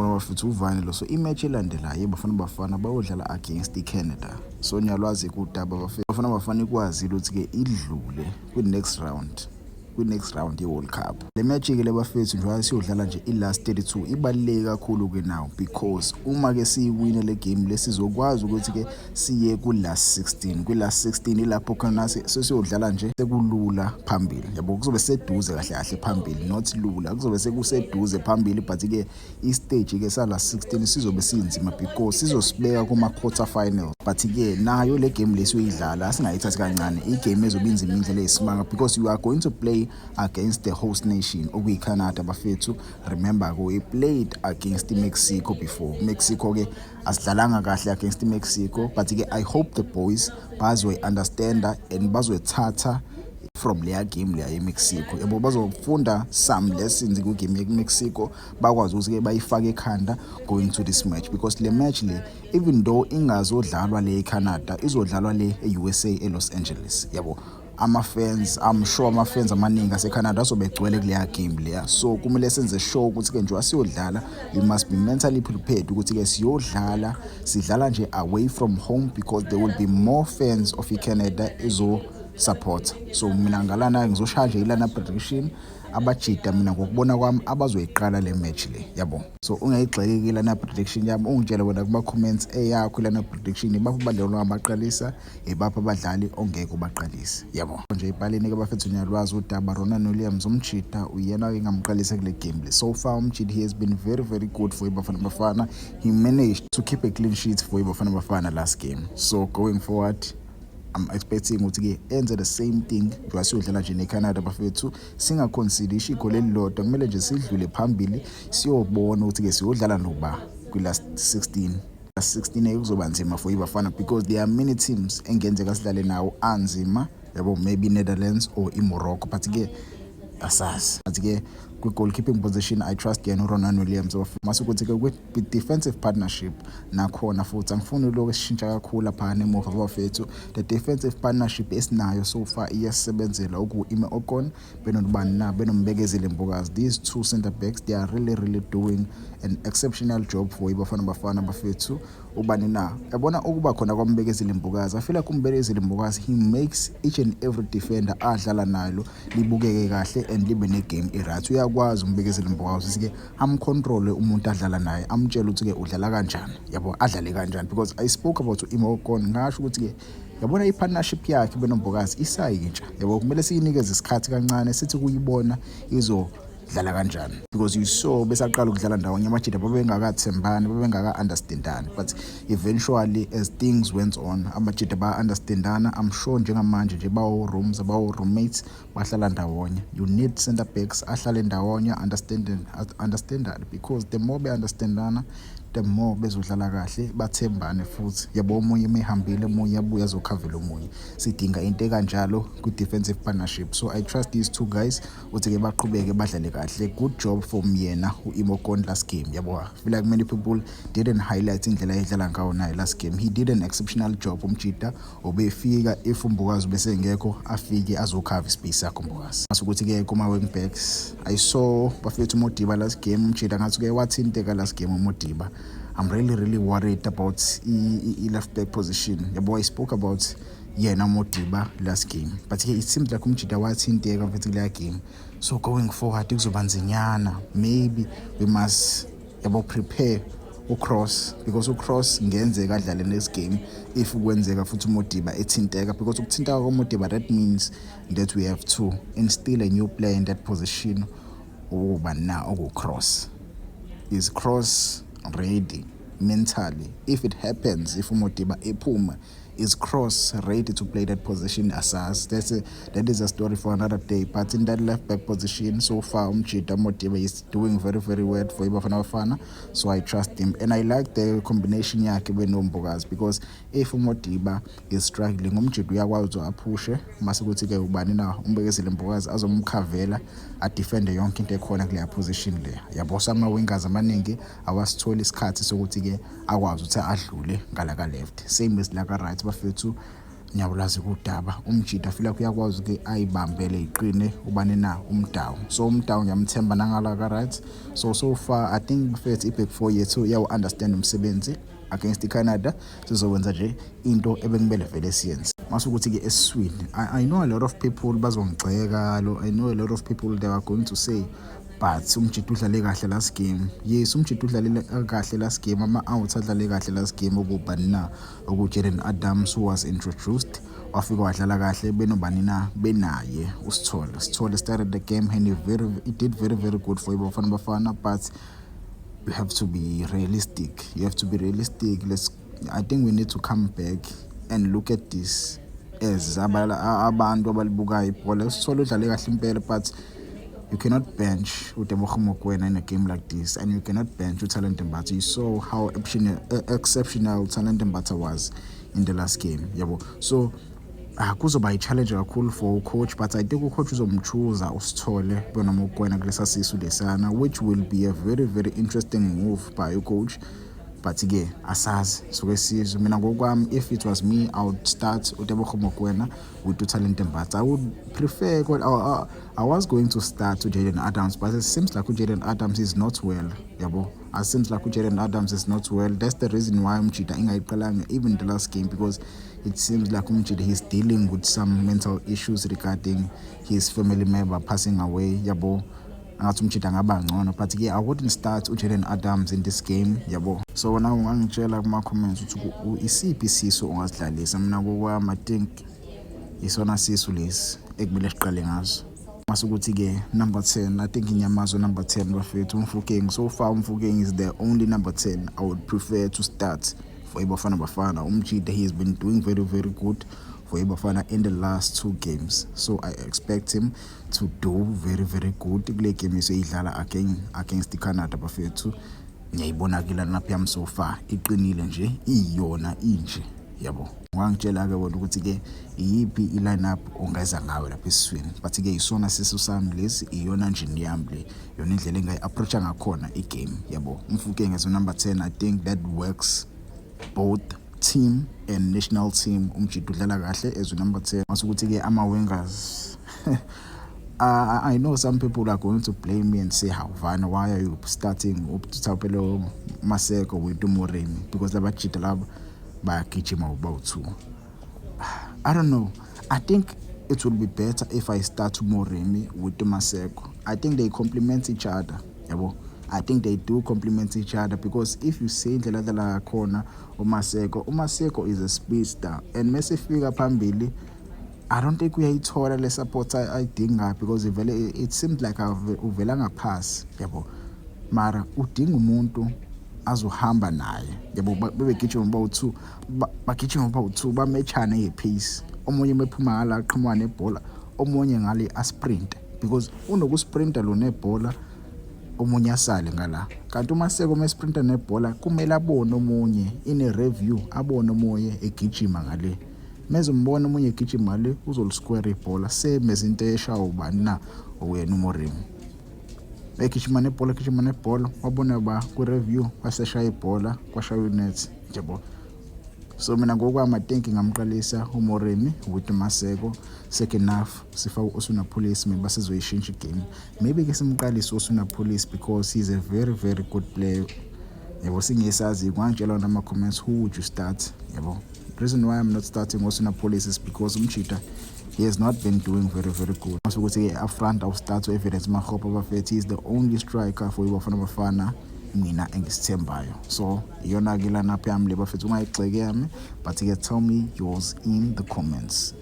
Ngiyambona bafethu uvane lo. So i-match elandelayo iBafana Bafana bayodlala against i-Canada. So niyalwazi kudaba bafethu. Bafana Bafana ikwazile ukuthi-ke idlule kwi-next round, kwi-next round ye-World Cup. Le match-ke le bafethu, njengoba siyodlala nje i-last 32, ibaluleke kakhulu-ke now because uma-ke siyiwina le game le, sizokwazi ukuthi-ke siye ku-last 16. Kwi-last 16 ilapho khona sesiyodlala nje sekulula phambili, yabo. Kuzobe seduze kahle kahle phambili, not lula, kuzobe sekuseduze phambili, but-ke i-stage-ke sa-last 16 sizobe sinzima because sizosibeka kuma-quarter final. But-ke nayo le game lesiyoyidlala singayithathi kancane, i-game ezobe inzima indlela eyisimanga because you are going to play against the host nation, okuyi-Canada bafethu. Remember, we played against i-Mexico before. Mexico-ke asidlalanga kahle against i-Mexico, but-ke I hope the boys bazoyi-understanda and bazoyithatha from leya game leya eMexico, yabo. Bazofunda some lessons ku-game yeMexico, bakwazi ukuthi-ke bayifake ekhanda going to this match, because le match le, even though ingazodlalwa le eCanada, izodlalwa le e-USA, eLos Angeles, yabo. Ama-fans, I'm sure ama-fans amaningi aseCanada azobe egcwele kuleya game leya. So kumele senze sure ukuthi-ke njengoba siyodlala, we must be mentally prepared ukuthi-ke siyodlala, sidlala nje away from home, because there will be more fans of iCanada ezo-support. So mina ngalana ngizoshaya nje ilana prediction, abajida mina ngokubona kwami abazoyiqala le match le, yabo. So ungayigxeki lana prediction yami, ungitshele wena kuma-comments eyakho lana prediction, ibaphi abadlali ongabaqalisa, ibaphi abadlali ongeke ubaqalise, yabo. Nje ibhaleni-ke bafethu, niyalwazi udaba, Ronwen Williams umjida uyena engamqalisa kule game le. So far umjida, he has been very very good for iBafana Bafana. He managed to keep a clean sheet for iBafana Bafana last game, so going forward I'm expecting ukuthi-ke enze the same thing njengoba siyodlala nje neCanada bafethu, singa-concede igoli elilodwa. Kumele nje sidlule phambili, siyobona ukuthi-ke siyodlala noba kwi-last 16. Last 16 kuzoba nzima for iBafana because there are many teams engenzeka sidlale nawo anzima, yabo, maybe Netherlands or iMorocco, but-ke asazi. But-ke kwi-goalkeeping position I trust yena uRonwen Williams. Mase kuthi-ke kwi-defensive partnership nakhona futhi angifuni lokhu esishintsha kakhulu laphana emuva bafethu. The defensive partnership esinayo so far iyasebenzela, oku-Ime Okon benobani na benoMbekezeli Mbokazi. These two center backs, they are really really doing an exceptional job for iBafana Bafana bafethu. Ubani na yabona ukuba khona kwaMbekezeli Mbokazi, I feel like uMbekezeli Mbokazi, he makes each and every defender adlala nalo libukeke kahle and libe ne-game e-right. Uyakwazi uMbekezeli Mbokazi ukuthi-ke am-control umuntu adlala naye, amtshele ukuthi-ke udlala kanjani, yabo, adlale kanjani, because I spoke about u-Ime Okon, ngasho ukuthi-ke yabona i-partnership yakhe benoMbokazi isayintsha, yabo. Kumele siyinikeze isikhathi kancane sithi kuyibona izodlala kanjani, because you saw besaqala ukudlala ndawonye amajida babengakathembani, babengaka-understandani, but eventually as things went on amajida ba-understandana. I'm sure njengamanje nje bawo-rooms, bawo-roommates, bahlala ndawonye. You need center backs ahlale ndawonye, understandane, because the more be-understandana, the more bezodlala kahle, bathembane futhi, yabo. Omunye uma ehambile, omunye abuye azokhavela omunye. Sidinga into ekanjalo kwi-defensive partnership. So I trust these two guys ukuthi-ke baqhubeke badlale kahle. Good job from yena u-Ime Okon last game, yabo. I feel like many people didn't highlight indlela ayedlala ngawo naye last game. He did an exceptional job umjida obefika if uMbokazi besengekho, afike azokhava i-space yakho uMbokazi. Masukuthi-ke kuma-wing backs, I saw bafethu uModiba last game, umjida ngathi-ke wathinteka last game uModiba. I'm really really worried about i-left back position, yabo. I spoke about yena Modiba last game, but ke it seems like umjida wathinteka mfethu kuleya game, so going forward kuzoba nzinyana. Maybe we must, yabo, prepare uCross, because uCross ngenzeka adlale next game if kwenzeka futhi uModiba ethinteka, because ukuthinteka koModiba, that means that we have to instill a new player in that position, ukuba na okuCross. Is Cross ready mentally if it happens, if uModiba ephuma? Is Cross ready to play that position? Asazi, that is a story for another day. But in that left back position, so far umjida Modiba is doing very very well for iBafana Bafana, so I trust him and I like the combination yakhe benoMbokazi, because if uModiba is struggling, umjida uyakwazi ukuthi aphushe, mase kuthi-ke ubani na uMbekezeli Mbokazi azomkhavela, adefende yonke into ekhona kuleya position leya, yabo. So ama-wingers amaningi awasitholi isikhathi sokuthi-ke akwazi ukuthi adlule ngala ka-left, same as la ka-right bafethu. Niyawulazi kudaba umjida feel like uyakwazi ukuthi ayibambele iqine ubani na uMudau. So uMudau ngiyamthemba nangala ka right. So far I think, mfethu, i-back four yethu iyawu-understand umsebenzi against iCanada. Sizokwenza nje into ebekumele vele siyenze. Masukuthi-ke esiswini, I know a lot of people bazongigxeka lo. I know a lot of people, they are going to say, "But umjida udlale kahle last game." Yes, umjida udlale kahle last game. Ama-out adlale kahle last game okubani na? Oku-Jaden Adams, who was introduced, wafika wadlala kahle benobani na? Benaye uSithole. Sithole started the game and he did very, very good for iBafana Bafana, but you have to be realistic. You have to be realistic. Let's I think we need to come back and look at this as abantu abalibukayo ibhola. Usithole udlale kahle impela, but you cannot bench uTebogo Mokoena in a game like this, and you cannot bench uTalent Mbatha. You saw how exceptional Talent Mbatha was in the last game, yabo. So kuzoba i-challenge kakhulu for ucoach, but I think ucoach uzomchuza uSithole bona Mokoena kulesa sisu lesana, which will be a very, very interesting move by ucoach. But-ke asazi, suke sizwe. Mina ngokwami, if it was me, I would start uTebogo Mokoena with uTalent Mbatha. I would prefer, I was going to start uJaden Adams, but it seems like uJaden Adams is not well, yabo. It seems like uJaden Adams is not well. That's the reason why umjida ingayiqalanga even the last game, because it seems like umjida, he's dealing with some mental issues regarding his family member passing away, yabo. Angathi umjida angaba ngcono, but-ke I wouldn't start uJaden Adams in this game, yabo. So wena ungangitshela kuma-comments ukuthi isiphi isisu ongasidlalisa. Mina ngokwami, I think isona sisu lesi ekumele siqale ngaso. Masukuthi-ke number 10, I think inyamazo number 10, bafethu, uMofokeng. So far uMofokeng is the only number 10 I would prefer to start for iBafana Bafana. Umjida, he has been doing very, very good for iBafana in the last two games, so I expect him to do very, very good kule game esiyidlala again against iCanada. Bafethu, ngiyayibona-ke lineup yami so far, iqinile nje, iyona inje, yabo. Ungangitshela-ke wena ukuthi-ke iyiphi i-lineup ongeza ngayo lapha esiswini, but-ke isona sisu sami lesi, iyona njini yami le, yona indlela engayi-approach-a ngakhona igame, yabo. UMofokeng as number 10, I think that works both team and national team. Umjida udlala kahle as number 10. Masukuthi-ke ama-wingers, I know some people are going to blame me and say, "How, Vana, why are you starting uThapelo Maseko with uMoremi?" Because labajida laba bayagijima about two. I don't know. I think it would be better if I start uMoremi with uMaseko. I think they complement each other, yabo. I think they do complement each other, because if you see indlela adlala ngakhona uMaseko, uMaseko is a speedster, and mesefika phambili, I don't think uyayithola le support ayidingayo, because vele it seems like uvela ngaphasi, yabo. Mara udinga umuntu azohamba naye, yabo, bebegijima bawu-two, bagijima bawu-two, bamatchane nge-pace. Omunye mephuma ngala aqhamuka nebhola, omunye ngale asprint, because unokusprinta lo nebhola, omunye asale ngala. Kanti uMaseko mesprinta nebhola, kumele abone omunye in a review, abone omunye egijima ngale. Mezombona omunye egijima ngale, uzolisquare ibhola, same as into eshawa ubani na? Uyena uMoremi egijima nebhola, egijima nebhola, wabona ba ku-review, waseshaya ibhola, kwashaya unet, yabo. So mina ngokwami, I think ngamqalisa uMoremi with uMaseko. Second half sifake u-Oswin Appollis, maybe basizoyishintsha igame. Maybe ke simqalise u-Oswin Appollis because he's a very, very good player, yabo. Singesazi, ungangitshela nama-comments, who would you start, yabo? Reason why I'm not starting Oswin Appollis is because umjida, he has not been doing very, very good. Masukuthi-ke up front, I'll start u-Evidence Makgopa, bafethu. He's the only striker for iBafana Bafana mina engisithembayo. So iyona-ke lineup yami le, bafethu. Ungayigxeki yami, but-ke tell me yours in the comments.